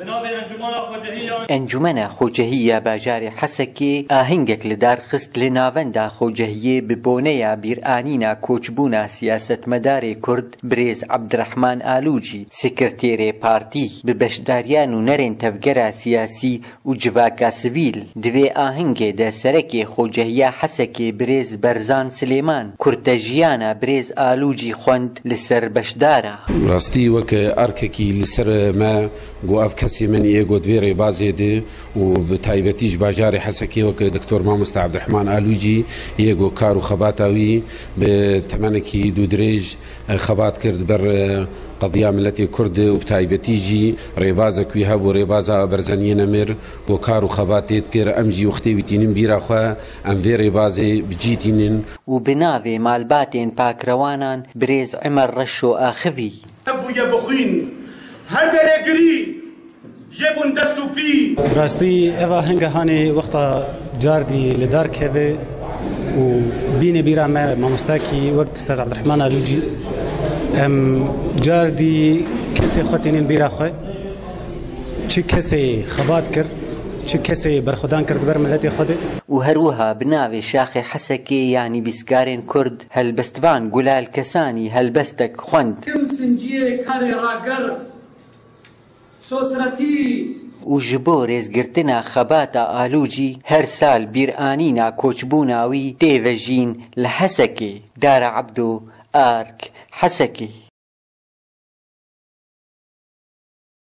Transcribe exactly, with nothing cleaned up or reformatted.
Bi navê Encûmena Xwecehiya Encûmena Xwecehiya Bajarê Hesekê ahingek li dar xist li navenda xwecehiyê bi boneya bîranîna koçbûna siyasetmedarê Kurd Birêz Ebdirehman Alûcî, sekreterê partî, bi beşdariya nûnerên tevgera siyasî û civaka sivîl. Di vê ahingê de serekê xwecehiya Hesekê Birêz Berzan Silêman kurtejiyana Birêz Alûcî xwend li ser beşdara. Rastî wek arkekî li ser me got, ev kesê min yê got vê rêbazê de û bi taybetî ji bajarê Hesekê wek Doktor Mamoste Ebdirehman Alûcî yê got kar û xebata wî bi temenekî dûdirêj xebat kir di ber qediya miletê Kurd û bi taybetî jî rêbazek wî hebû, rêbaza Berzeniyê Nemir, got kar û xebat tê dikir, em jî wextê wî tînin bîra xwe, em vê rêbazê bi cî tînin. Û bi navê malbatên pakrewanan Birêz Emer Reşo axivî. Hebûye bi xwîn, her derê girî, jê bûn dest û pî. Rastî, ev ahenga hanê wexta cardî li dar keve û bîne bîra me mamostakî wek Staz Ebdirehman Alûcî. Em cardî kesê xwe tînin bîra xwe. Çi kesê xebat kir, çi kesê berxwedan kir di ber miletê xwe de. Û her wiha bi navê Şaxê Hesekê ya nivîskarên Kurd, helbestvan Gulal Kesanî helbestek xwend. Kim sinciyê karê rager, sosretî. Û ji bo rêzgirtina xebata Alûcî her sal bîranîna koçbûna wî tê vejîn li Hesekê. Dara Ebdo, Ark, Hesekê.